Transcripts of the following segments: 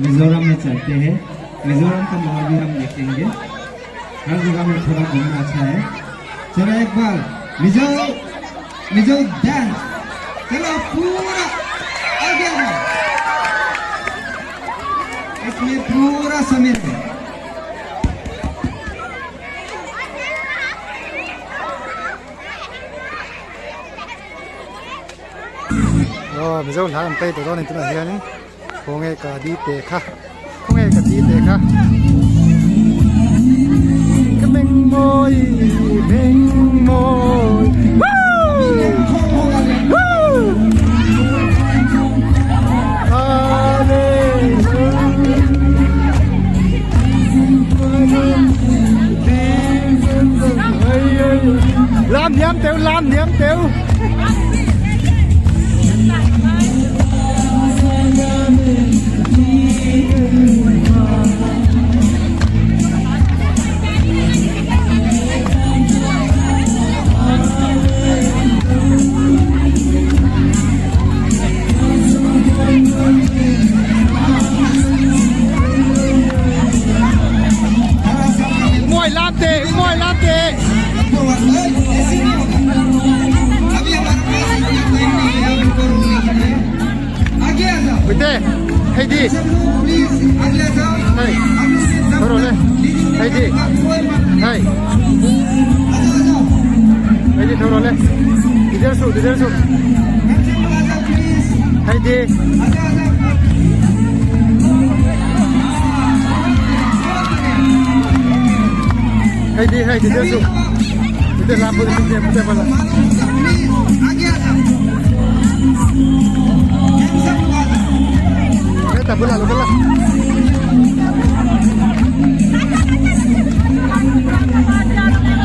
Mizoram में चलते हैं। मिजोरम का माहौल भी हम देखेंगे। हर जगह में थोड़ा घूमना अच्छा है। चलो एक बार मिजो मिजो डांस, चलो पूरा आगे आ जाओ। इसमें पूरा समीर है। Aw Mizo hla an play tawh dawn a ni tunah hianin khawnge ka di te kha khawnge ka di te kha ka meng mawi meng mawi Lam niam teu lam niam teu. Muai lam te muai lam te. Puite hei di hei tho rawh le hei di hei hei di tho rawh le ti der suh ti der suh hei di. Hei di hei ti der suh Puite lam pawh te pute pala. Heta bulah lo kal la.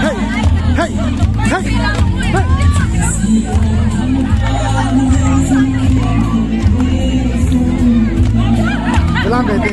Hey hey hey hey. Lam ve te.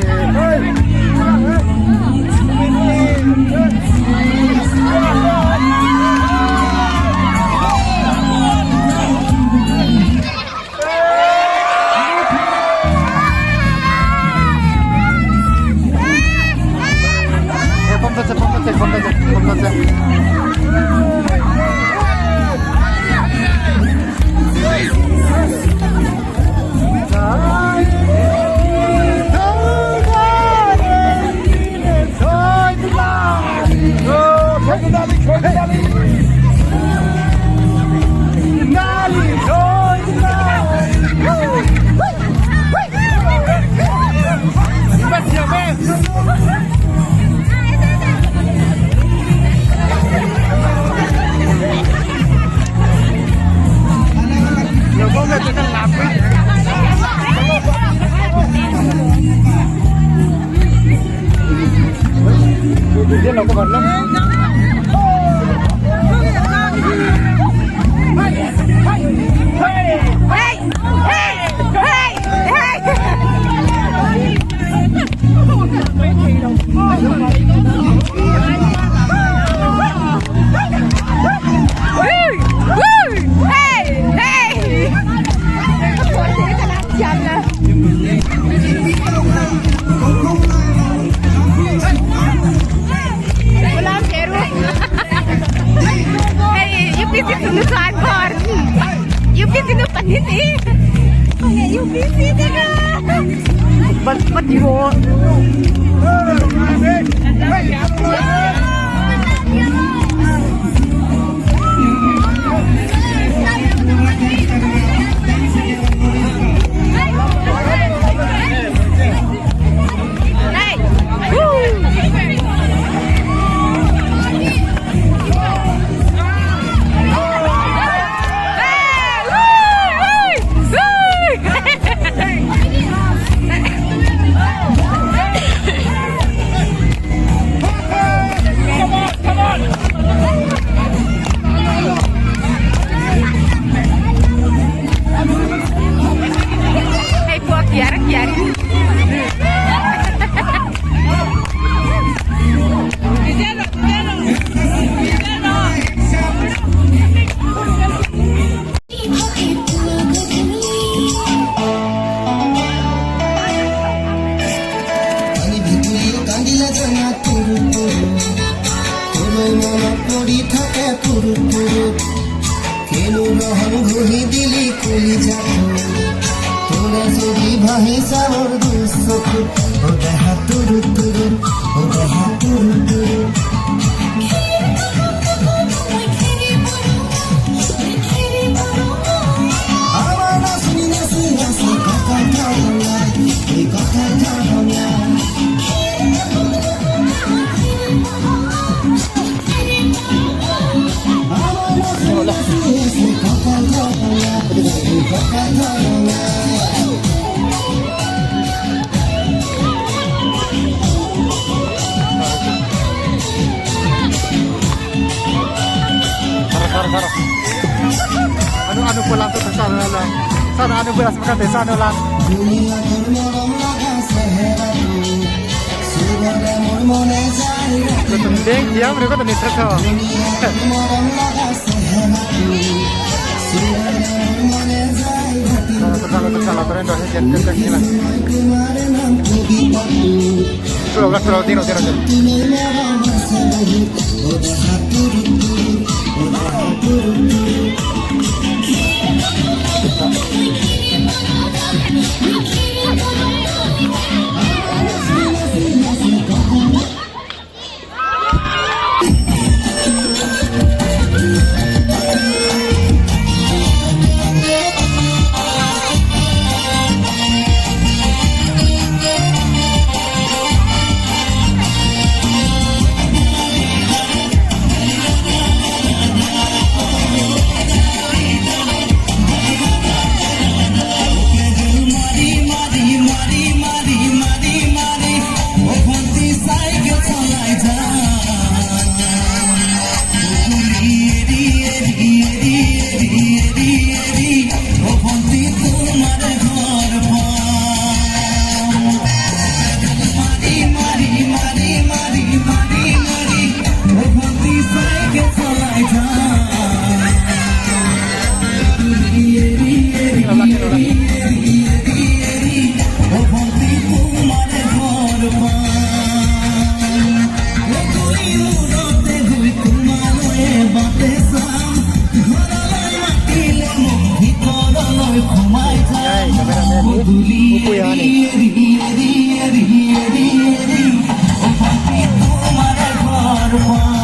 মনত পৰি থাকে পুৰুত পুৰুত কিনো ৰহণ ঘঁহি দিলি কলিজাটো তোৰে যদি ভাহি চাৱৰ দুচকুত অ দেহা তুৰু তুৰু অ দেহা তুৰু তুৰু। আমাৰ নাচনী নাচি নাচি কঁকাল ভাঙা, এই কঁকাল ভাঙা। আমাৰ নাচনী নাচি নাচি কঁকাল ভাঙা, এই কঁকাল ভাঙা। Tara, tara, tara. Ano ano po lang to sa ano lang. Sana ano po lang sa maganda, sa ano lang. ধুনীয়া তোৰ মৰম লগা চেহেৰাটো চুবলে মোৰ মনে যায় ৰাতি। Deng diam mereka tuh nitra to. ধুনীয়া তোৰ মৰম লগা চেহেৰাটো চুবলে মোৰ মনে যায় ৰাতি। Tara, tara, tara, tara, tara, tara, tara, tara, মই তোমাৰ নাম কবিতাটো Tara, tara, dino, dino, dino. তুমি মৰম আছে বহুত অ দেহা তুৰু তুৰু অ দেহা তুৰু তুৰু। মাৰি মাৰি মাৰি মাৰি মাৰি মাৰি অ ভন্টি চাইকেল চলাই যা এৰি এৰি এৰি এৰি এৰি এৰি অ ভন্টি তোমাৰ ঘৰ মাৰি মাৰি মাৰি মাৰি মাৰি মাৰি অ ভন্টি চাইকেল চলাই যা এৰি এৰি এৰি এৰি এৰি এৰি অ ভন্টি তোমাৰ ঘৰ গৈ মূৰতে গৈ তোমালৈ বাটে চাম ঘৰলৈ মাতিলে মোক ভিতৰলৈ সোমাই যাম। Ay, cameraman ni. গধূলি Upo yan এৰি eh. এৰি এৰি এৰি এৰি এৰি অ ভন্টি তোমাৰ ঘৰ পাম।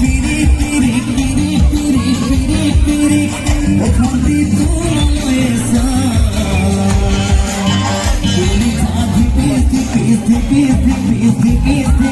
পিৰি পিৰি পিৰি পিৰি পিৰি পিৰি অ ভন্টি তোমালৈ চাম। ধিপি ধিপি ধিপি ধিপি ধিপি।